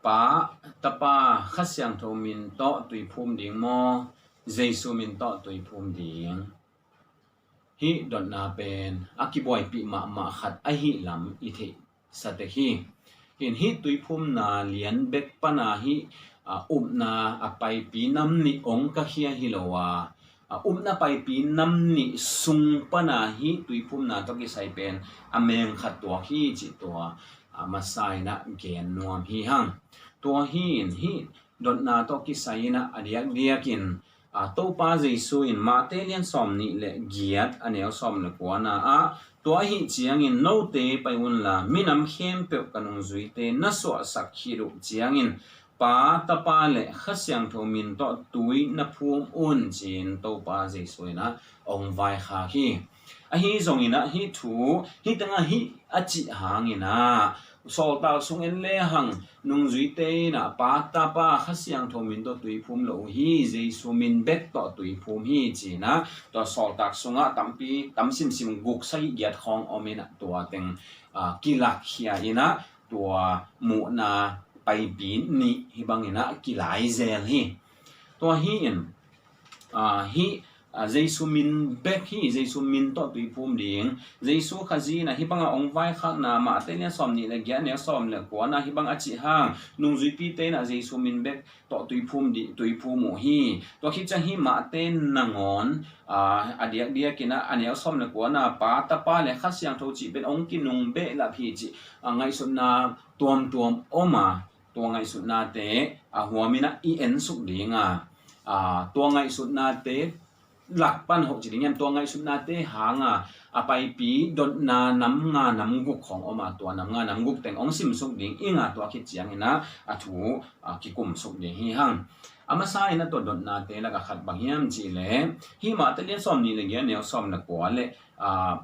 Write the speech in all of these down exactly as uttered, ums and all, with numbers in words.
Pa, Tapa, Kha Siangtho min tawh tuiphum ding maw, Jesu min tawh tuiphum ding? Hih dotna pen a kibuaipih mahmah khat ahih lam i theihsa tek hi. Hin hih tuiphumna lian bek pana hih, a, upna a paipi nam nih ong kakhia hi lo a, a, upna paipi nam nih sung pana hih tuiphumna tawh kisai pen a meng khat tuak hi cih tua, a, masa in a gen nuam hi hang. Tua hi in hih dotna tawh kisai in a, a diakdiakin, a, Topa Jesu in Mate lian sawm nih le giat a neu sawm le kuana ah, tua ahih ciangin note pai unla minam khempeuh ka nungzuite na suahsak khit uh ciangin Pa, Tapa le Kha Siangtho min tawh tui na phum un, ci-in Topa Jesu in a ong vaikhak hi. Ahi zongin a hih thu, hih tengah hih a cih hangin a, sawltak sung en lehang nungzuite in a Pa, Tapa, Kha Siangtho min tawh tuiphum lo uh hi, Jesu min bek tawh tuiphum hi, ci-in a tua sawltak sungah tampi, tam simsim guk sagih giat khawng om in a tua teng, a, kilakkhia in a tua muhna paipi nih hih bangin a kilai zel hi. Tua hi in, a, hih, a, Jesu min bek hi, Jesu min tawh tuiphum ding. Jesu Khazih in a hih banga ong vaikhakna Mate lian sawm nih le giat neu sawm le kuana hih bang a cih hang, nungzuipite in a Jesu min bek tawh tuiphum dih, tuiphum uh hi. Tua khit ciang hih Mate nangawn, a, a diakdiakin a, a neu sawm le kuana Pa, Tapa le Kha Siangtho cih pen ong kinung behlap hi cih, a, ngaihsutna tuamtuam om a, tua ngaihsutnate a huamin a i ensuk ding a, a, tua ngaihsutnate lak pan hoh ci ding hiam, tua ngaihsutnate hanga a paipi dotna nam nga nam guk khawng om a, tua nam nga nam guk teng ong simsuk ding ing a, tua khit ciangin a, a thu, a, kikumsuk ding hi hang. A masa in a tua dotnate laka khat bang hiam cih leh hih Mate lian sawm nih le giat neu sawm le kua le, a,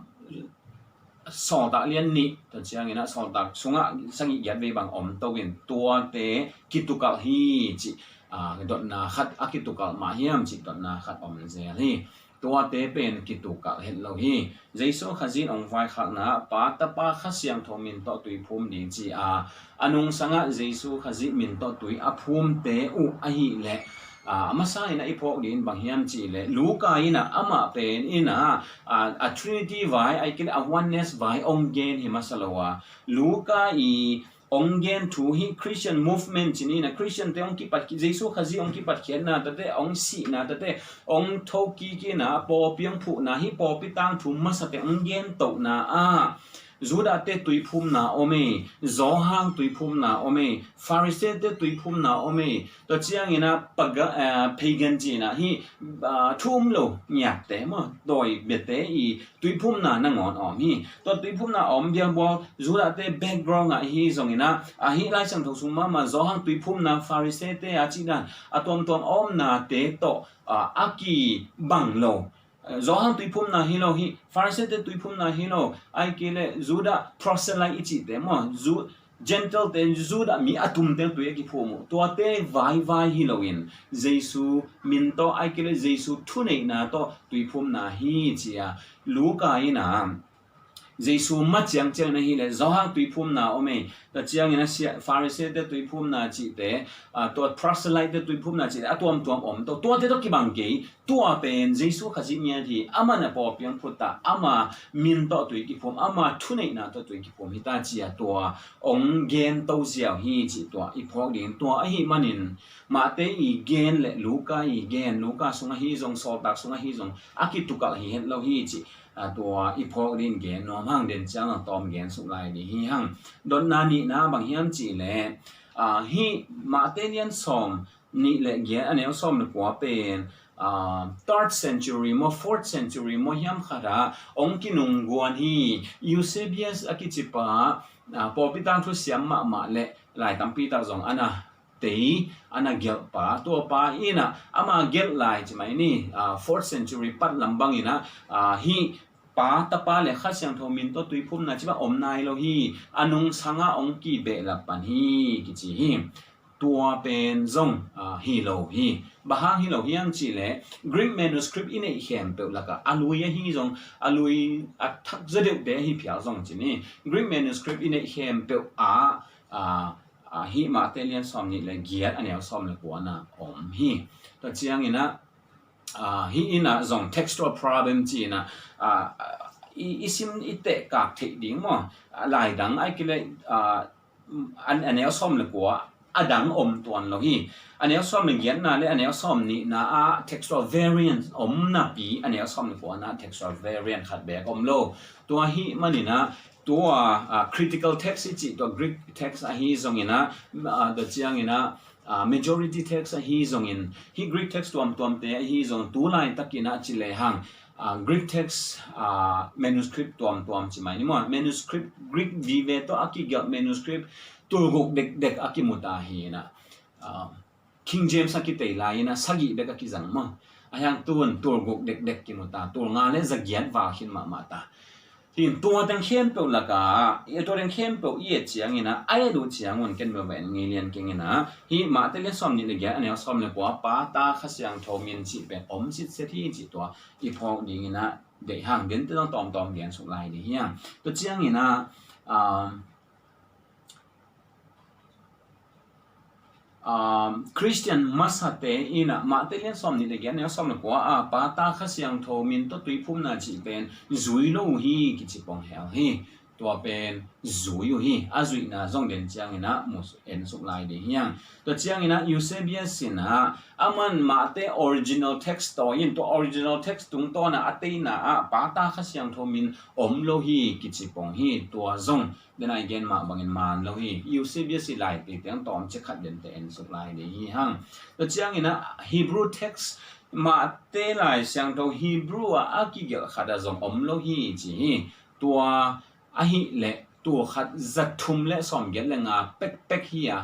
sawltak lian nih, tua ciangin a sawltak sungah sagih giat vei bang om to in tuate kitukalh hi cih, a, dotna khat a kitukalh mah hiam cih dotna khat om zel hi. Tuate pen kitukalh het lo hi. Jesu Khazih in ong vaikhakna Pa, Tapa, Kha Siangtho min tawh tuiphum ding ci a, a nungsangah Jesu Khazih min tawh tui a phumte uh ahih leh, a, a masa in a i phawk ding bang hiam cih leh Luka in a amah pen in a, a, a Trinity vai, ahih kei leh a oneness vai ong gen hi masa lo a, Luka i ong gen thu hi Christian movement ci ni in a, Christian te ong kipat, Jesu Khazih ong kipatkhiatna tate, ong sihna tate, ong thokik in a pawlpi ong phuhna, hih pawlpi tangthu masate ong gen tohna ah Judah te tuiphumna om ei, Johan tuiphumna om ei, Pharisee te tuiphumna om ei, tua ciangin a paga-, eh, pagan ci in a hih, ah, thu um lo ngiatte maw, dawi biate i tuiphumna nangawn om hi. Tua tuiphumna om bialbual Judah te background ah hi zongin a, a hih Lai Siangtho sung mahmah Johan tuiphumna Pharisee te a cih dan a tuamtuam a omnate tawh, ah, a kibang lo. Johan tuiphumna hi lo hi, Pharisee te tuiphumna hi lo, ahih kei leh Judah proselyte i cihte maw, Ju-, Gentile te, Judah mi a tumte tui a kiphum uh, tuate vaivai hi loin Jesu min tawh, ahih kei leh Jesu thuneihna tawh tuiphumna hi ci a, Luka in a Jesu ma ciangciang na hi leh Johan tuiphumna om ei, tua ciangin a sia-, Pharisee te tuiphumna cihte, a, tua proselyte te tuiphumna cihte a tuamtuam om to, tuate tawh kibang kei, tua pen Jesu Khazih ngiat hi, amah na pawlpi ong phut ta, ama min tawh tui kiphum, ama thuneihna tawh tui kiphum hi ta ci a tua ong gen to ziau hi cih tua i phawk ding. Tua ahih manin Mate i gen le Luka i gen, Luka sungah hi zong, sawltak sungah hi zong a kitukalh hi het lo hi cih, a, tua i phawk ding gen nuam hang, den ciang a tawm gen suk lai ding hi hang. Dotna nihna bang hiam cih leh, a, hih Mate lian sawm nih le giat a neu sawm le kua pen, ah, third century maw, fourth century maw hiam khat ah ong kinungguan hi. Eusebius a kicipa, ah, pawlpi tangthu siam mahmah le lai tampi tak zong a na tei, a na gelhpa, tua pa in a ama gelh lai ci mai ni, ah, fourth century pat lam bangin a, ah, hih Pa, Tapa le Kha Siangtho min tawh tuiphumna ci bang om nai lo hi. A nungsangah ong kibehlap pan hi kici hi. Tua pen zong, ah, hi lo hi. Bang hang hi lo hiam cih leh Greek manuscript i neih khempeuh lakah a lui ahi zong, a lui a thak zaw deuhte ahi phial zong ci ni, Greek manuscript i neih khempeuh ah, ah, ah, hih Mate lian sawm nih le giat a neu sawm le kua na om hi. Tua ciangin ah, ah, hih in ah zong textual problem ci-in ah, ah, i, i sim i tehkak theih ding maw? Ah, laidang ai kile, ah, a, a neu sawm le kua a dang om tuan lo hi. A neu sawm le giatna le a neu sawm nihna ah textual variant om napi a neu sawm le kuana textual variant khat beek om lo. Tua hih manin ah tua, ah, critical text i cih tua Greek text ahi zongin ah, ah, tua ciangin ah, ah, majority text ahi zongin, hih Greek text tuamtuamte ahi zong tu laitakin ah ci lehang, ah, Greek text, ah, manuscript tuamtuam ci mai ni maw. Manuscript Greek vive tawh a kigelh manuscript tulguk dekdek a kimu ta hi in ah, ah, King James a kitei lai in ah sagih bek a kizang maw. A hiang tun tulguk dekdek kimu ta, tulnga le zagiat val khin mahmah ta. Hin tua teng khempeuh lakah, i tua teng khempeuh i et ciangin ah, a et uh ciangun ken bel va en ngei lian keng in ah, hih Mate lian sawm nih le giat a neu sawm le kua Pa, Ta, Kha Siangtho min cih pen om sitset hi cih tua i phawk dingin ah deih hang, dente zong tawmtawm gen suk lai ding hi hang. Tua ciangin ah, um, um, Christian masate in ah Mate lian sawm nih le giat a neu sawm le kua ah Pa, Ta, Kha Siangtho min tawh tuiphumna cih pen zui lo uh hi kici pong hel hi. Tua pen zui uh hi. A zuihna zong den ciangin ah mu en suk lai ding hi hang. Tua ciangin ah Eusebius in ah aman Mate original text tawi in, tua original text tungtawn ah a teina ah Pa, Ta, Kha Siangtho min om lo hi kici pong hi. Tua zong den a i gen mah bangin maan lo hi. Eusebius i lai teitei ang tawmcik khat dente en suk lai ding hi hang. Tua ciangin ah Hebrew text, Mate Lai Siangtho Hebrew ah a kigelh khat ah zong om lo hi ci hi. Tua ahih leh tul khat za thum le sawm giat le nga pekpek hi a,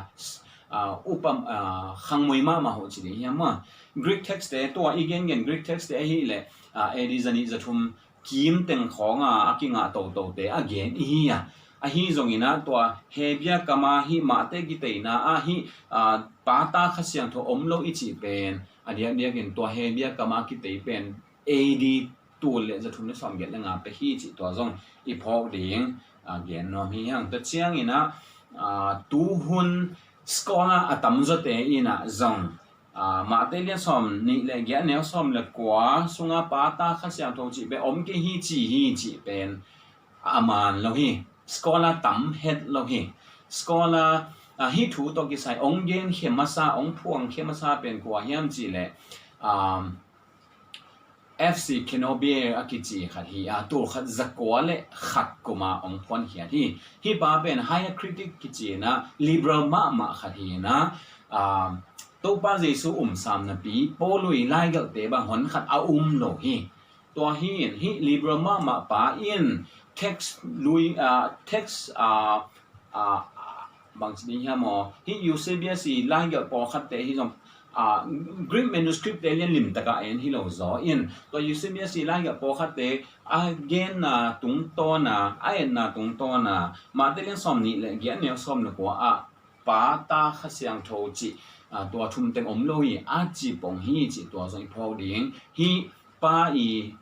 ah, upam, ah, khangmui mahmah uh ci ding hi a maw. Greek text te, tua i gengen Greek text te ahih leh, ah, A D za nih za thum kim teng khawng a a kingah totote a gen i hi a. Ahi zongin ah tua Hebia kam a hih Mate kiteina ah hih, ah, Pa, Ta, Kha Siangtho om lo i cih pen a diakdiakin tua Hebia kam a kitei pen A D tul le za thum le sawm giat le nga pek hi cih tua zong i phawk ding, ah, gen nuam hi hang. Tua ciangin ah, ah, tuhun scholar a tamzawte in ah zong, ah, Mate lian sawm nih le giat a neu sawm le kua sunga Pa, Ta, Kha Siangtho cih pen om kei hi ci hi cih pen a maan lo hi. Scholar tam het lo hi. Scholar, ah, hih thu tawh kisai ong genkhia masa, ong phuangkhia masa pen kua hiam cih leh, um, F C Cannobie a kici khat hi a, tul khat za kua le khat kum a ong phuankhiat hi. Hih pa pen higher critic kici in ah liberal mahmah khat hi in ah, ah, Topa Jesu um sam napi Paul i laigelhte bang hon khat a um lo hi. Tua hi in hih liberal mahmah pa in text lui, ah, text, ah, ah, ah, bangci ding hiam aw, hih Eusebius i laigelh pawlkhatte hi zong, ah, Greek manuscript te lian limtak a en hi lo zaw in, tua Eusebius i laigelh pawlkhatte a genna tungtawn a, a etna tungtawn a, Mate lian sawm nih le giat a neu sawm le kua ah Pa, Ta, Kha Siangtho cih, ah, tua thum teng om lo hi a ci pong hi cih tua zong i phawk ding. Hih pa i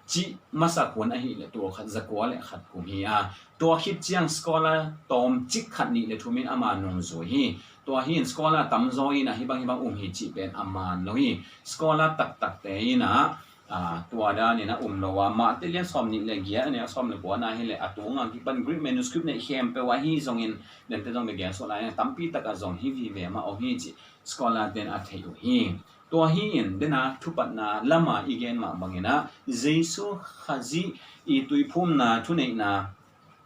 cih masak hun ahih leh tul khat za kua le khat kum hi a, tua khit ciang scholar tawmcik khat nih le thum in ama nungzui hi. Tua hi in scholar tamzaw in ah hih bang hih bang um hi cih pen a maan lo hi. Scholar taktakte in ah, ah, tua dan in ah um lo a, Mate lian sawm nih le giat a neu sawm le kua na hi leh a tunga kipan Greek manuscript neih khempeuh ahi zongin, dente zong bia gen suah lai in ah tampi takah zong hih vive mah om hi cih scholar ten a thei uh hi. Tua hi in dena thupatna lama i gen mah bangin ah Jesu Khazih i tuiphumna thuneihna,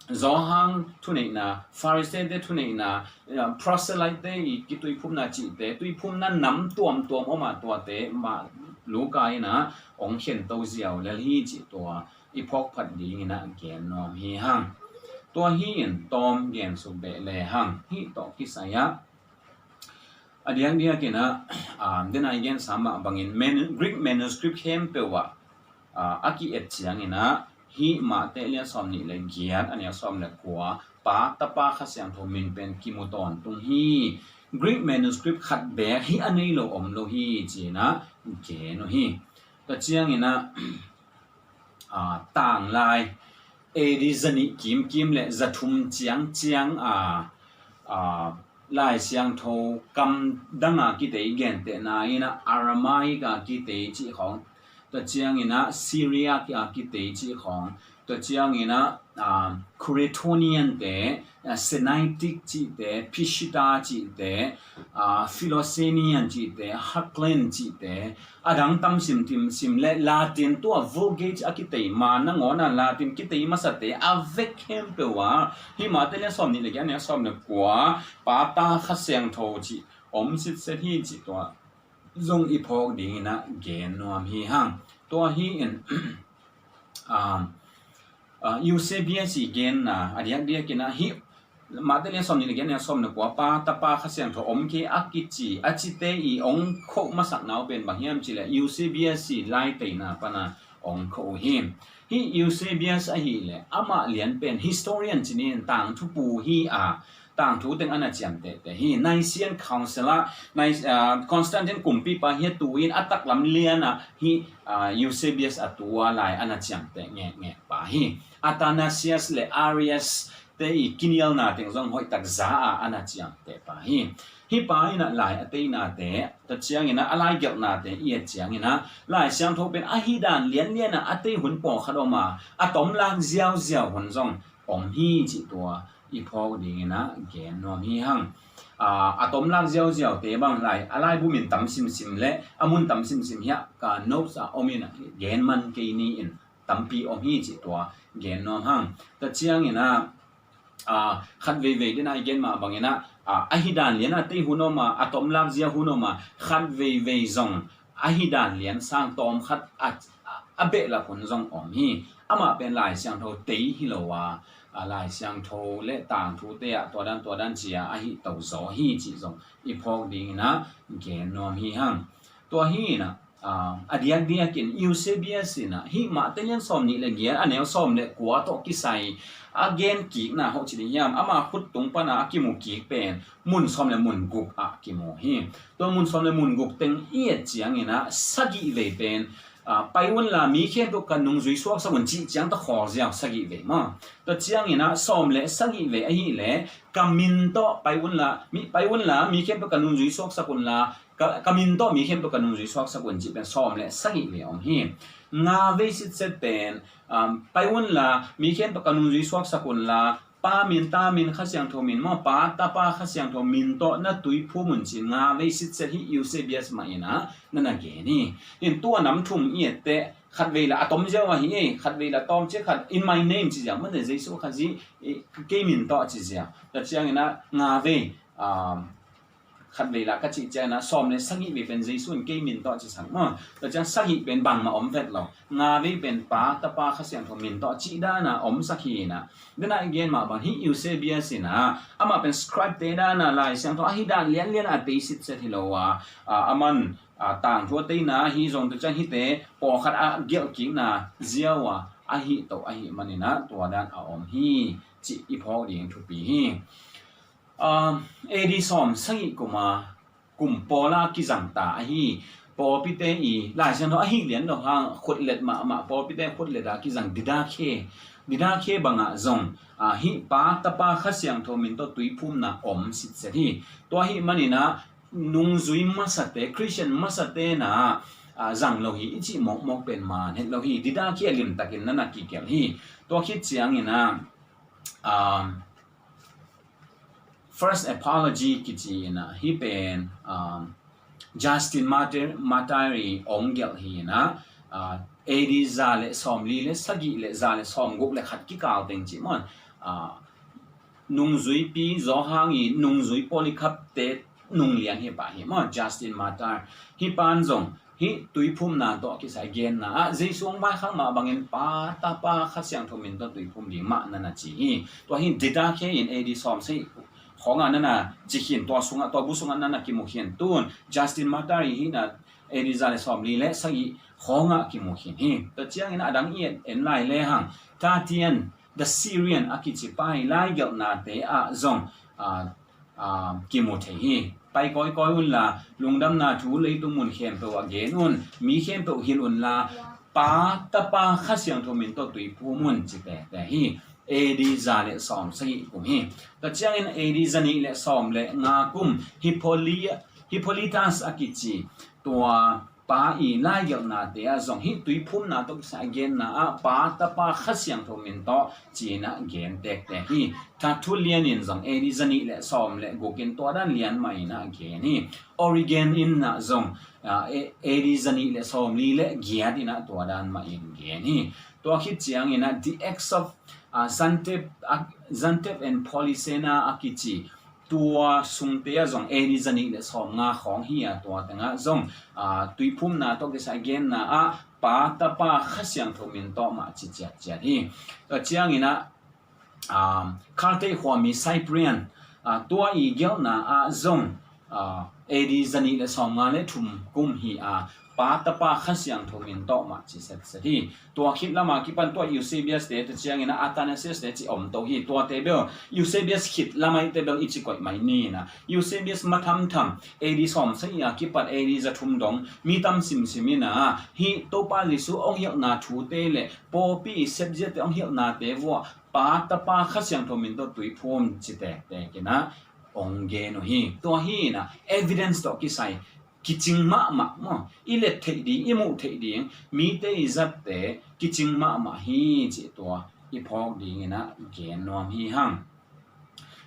Johan thuneihna, Pharisee te thuneihna, eh, proselyte te i kituiphumna cihte, tuiphumna nam tuamtuam om a, tuate mah Luka in ah ong khen to ziau lel hi cih tua i phawkphat dingin ah gen nuam hi hang. Tua hi in tawm gen suk beh le hang. Hih tawh kisai ah a diakdiakin ah, ah, dena i gensa mah bangin manu-, Greek manuscript khempeuh ah, ah, a ki-et ciangin ah hih Mate lian sawm nih le giat a neu sawm le kua Pa, Tapa, Kha Siangtho min pen kimu tawntung hi. Greek manuscript khat beek hih a nei lo om lo hi ci-in ah gen uh hi. Tua ciangin ah, ah, tanglai A D za nih kimkim le za thum ciangciang, ah, ah, Lai Siangtho kam dang a kitei gentehna in ah Aramaic a kitei cih khawng, tua ciangin ah Syriac a kitei cih khawng, tua ciangin ah, ah, Curetonian te, ah, Sinaitic cihte, Peshitta cihte, ah, Philoxenian cihte, Hakklean cihte, a dang tam sim, tim sim le Latin tua Vulgate a kitei ma nangawn a Latin kitei masate a vek khempeuh a, hih Mate lian sawm nih le giat, a neu sawm le kua, Pa, Ta, Kha Siangtho cih om sitset hi cih tua zong i phawk dingin ah gen nuam hi hang. Tua hi in, um, uh, Eusebius i genna a diakdiakin ah hih Mate lian sawm nih le giat, a neu sawm le kua, Pa, Tapa, Kha Siangtho om kei a kici a cite i ong khoh masakna uh pen bang hiam cih leh Eusebius i laiteina pan a ong khoh uh hi. Hih Eusebius ahih leh amah lian pen historian ci ni in, tangthu pu hi a, tangthu teng a na ciamtehte hi. Nicene Council ah, Nic-, ah, Constantine kumpipa hi a, tu in a taklam lian ah hih, ah, Eusebius a tu a lai a na ciamteh ngekngek pa hi. Athanasius le Arius te i kinialna teng zong hoihtak za a a na ciamteh pa hi. Hih pa in ah lai a teinate, tua ciangin ah a lai gelhnate i et ciangin ah Lai Siangtho pen ahi dan lianlian ah a tei hun pawlkhat om a, a tomlak ziauziau hun zong om hi cih tua i phawk dingin ah gen nuam hi hang. Ah, a tomlak ziauziaute bang lai, a laibu min tam simsim le a mun tam simsim hiah ka notes ah om in ah gen man kei ni in, tampi om hi cih tua gen nuam hang. Tua ciangin ah, ah, khat veivei den a i gen mah bangin ah, ah, ahi dan lian a tei hun om a, a tomlak zia hun om a, khat veivei zong ahi dan lian sang tawm khat a, a, a behlap hun zong om hi. Amah pen Lai Siangtho tei hi lo a, a, Lai Siangtho le tangthute ah tua dan tua dan ci a ahi to zaw hi cih zong i phawk dingin ah gen nuam hi hang. Tua hi in ah, ah, a diakdiakin Eusebius in ah hih Mate lian sawm nih le giat, a neu sawm le kua tawh kisai a gen kikna hoh ci ding hiam, ama khut tung pan a a kimu kik pen mun sawm le mun guk ah kimu hi. Tua mun sawm le mun guk teng i et ciangin ah sagih vei pen, ah, pai unla mi khempeuh ka nungzui suaksak un cih ciang tawh khawl ziau sagih vei maw. Tua ciangin ah sawm le sagih vei ahih leh ka min tawh pai unla, mi, pai unla mi khempeuh ka nungzui suaksak unla, ka, ka min tawh mi khempeuh ka nungzui suaksak un cih pen sawm le sagih vei om hi. Nga vei sitset pen, um, pai unla mi khempeuh ka nungzui suaksak unla, Pa min, Ta min, Kha Siangtho min maw, Pa, Tapa, Kha Siangtho min tawh na tuiphum un ci-in nga vei sitset hih Eusebius mah in ah na na gen hi. In tua nam thum i et teh khat vei la a tom ziau ahi, khat vei la tawm ci khat, "In my name," ci ziau, mate Jesu Khazih, eh, kei min tawh ci ziau. Tua ciangin ah nga vei, um, khat vei la ka cih ciangin ah sawm le sagih vei pen Jesu in kei min tawh ci sak maw. Tua ciang sagih pen bangmah om vet lo. Nga vei pen Pa, Tapa, Kha Siangtho min tawh cih dan a om sak hi in ah. Dena i gen mah bang hih Eusebius in ah, amah pen scribe te dan a Lai Siangtho ahi dan lianlian a tei sitset hi lo a, a, aman, a, tangthu a teina hi zong tua ciang hihte pawlkhat a gelhkikna ziau a ahi to ahih manin ah tua dan a om hi cih i phawk ding thupi hi. Um, A D sawm sagih kum a, kum pawl a kizang ta ahi pawlpite i Lai Siangtho ahi lian lo hang khutlet mahmah pawlpite khutlet a kizang Didache. Didache bangah zong, ah, hih Pa, Tapa, Kha Siangtho min tawh tuiphumna om sitset hi. Tua ahih manin ah nungzui masate, Christian masate na, ah, zang lo hi i cih mawkmawk pen man het lo hi. Didache a limtakin na na kigelh hi. Tua khit ciangin ah, um, First Apology kici in ah, hih pen, um, Justin Martyr, Martyr i ong gelh hi in ah, uh, A D za le sawmli le sagih le za le sawmguk le khat kikal teng ci maw. Uh, nungzuipi Johan i nungzui Polycarp te nunglian hi pah hi maw, Justin Martyr. Hih pan zong hih tuiphumna tawh kisai genna ah Jesu hong vaikhak mah bangin Pa, Tapa, Kha Siangtho min tawh tuiphum ding mah na na ci hi. Tua hi Didache in A D sawm sagih khawngah na na ci khin, tua sungah, tua bu sungah na na kimu khin. Tun Justin Martyr i hihna A D za le sawmli le sagih khawngah kimu khin hi. Tua ciangin a dang i en lai le hang, Tatian the Syrian a kici pa i laigelhnate ah zong, ah, ah, kimu thei hi. Pai kawikawi unla, lungdamna thu leitung mun khempeuh ah gen un, mi khempeuh hilh unla, Pa, Tapa, Kha Siangtho min tawh tuiphum un ci tete hi. A D za le sawm sagih kum hi. Tua ciangin A D za nih le sawm le nga kum Hippoly-, Hippolytus a kici tua pa i laigelhnate ah zong hih tuiphumna tawh kisai a genna ah Pa, Tapa, Kha Siangtho min tawh ci-in ah gen tektek hi. Tertullian in zong A D za nih le sawm le guk in tua dan lian mah in ah gen hi. Origen in ah zong, ah, A-, A D za nih le sawm li le giat in ah tua dan mah in gen hi. Tua khit ciangin ah The Acts of, ah, Xanthep, ah, Xanthep and Polyxena a kici tua sungte ah zong A D za nih le sawm nga khawng hi a, tua tengah zong, ah, tuiphumna tawh kisai a genna ah Pa, Tapa, Kha Siangtho min tawh mah ci ciatciat hi. Tua ciangin ah, ah, Carthage khuami Cyprian, ah, tua i gelhna ah zong, ah, A D za nih le sawm nga le thum kum hi a, Pa, Tapa, Kha Siangtho min tawh mah ci setset hi. Tua khit lama kipan tua Eusebius te, tua ciangin ah Athanasius te ci om to hi. Tuate bel Eusebius khit lamah te bel i ci koih mai ni in ah, Eusebius ma thamtham A D sawm sagih a kipat A D za thum dong mi tam simsim in ah hih Topa Jesu hong hilhna thute le pawlpi i sepziate hong hilhnate vuah Pa, Tapa, Kha Siangtho min tawh tuiphum ci tektek in ah hong gen uh hi. Tua hi in ah evidence tawh kisai kicing mahmah maw, i let theih ding, i muh theih ding, mite i zatte kicing mahmah hi cih tua i phawk dingin ah gen nuam hi hang.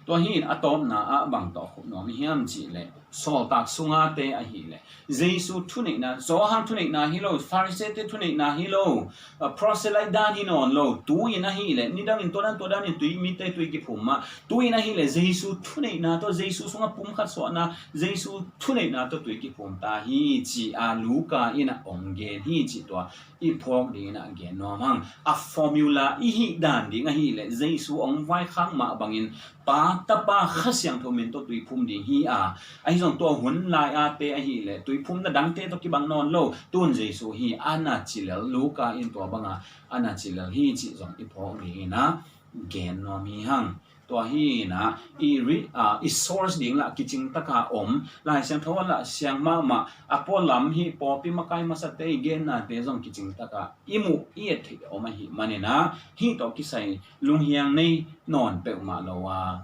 Tua hi in a tawpna ah bang tawh khup nuam i hiam cih leh, sawltak sungate ahih leh Jesu thuneihna, Johan thuneihna hi lo, Pharisee-te thuneihna hi lo, a, proselyte dan hi nawn lo, tu-in ahih leh, nidangin tua dan, tua danin tui, mite tui kiphum mah, tu-in ahih leh Jesu thuneihna tawh, Jesu sungah pumkhat suahna, Jesu thuneihna tawh tui kiphum ta hi, ci-a Luka in ah hong gen hi, cih tua i phawk dingin ah gen nuam hang. A formula i hih dan ding ahih leh Jesu hong vaikhak mah bangin Pa, Tapa, Kha Siangtho min tawh tuiphum ding hi a, ahi zong tua hun lai-ate ahih leh tuiphumna dangte tawh kibang nawn lo, tun Jesu hi a na ci lel, Luka in tua banga a na ci lel hi cih zong i phawk dingin ah gen nuam hi hang. Tua hi in ah i ri-, a, i source ding lah kicing taka om, Lai Siangtho ah lah siang mahmah, a pualam hi pawlpi makai masate i gennate zong kicing taka i muh i et theih om ahih manin ah, hih tawh kisai lunghiang nei nawn peuhmah lo a,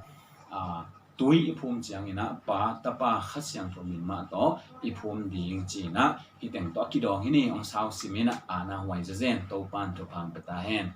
a, tui i phum ciangin ah Pa, Tapa, Kha Siangtho min mah tawh i phum ding ci-in ah hih teng tawh a kidawng hi ni. Hong sau sim in ah, a na huai zazen, Topa'n thupha pia ta hen.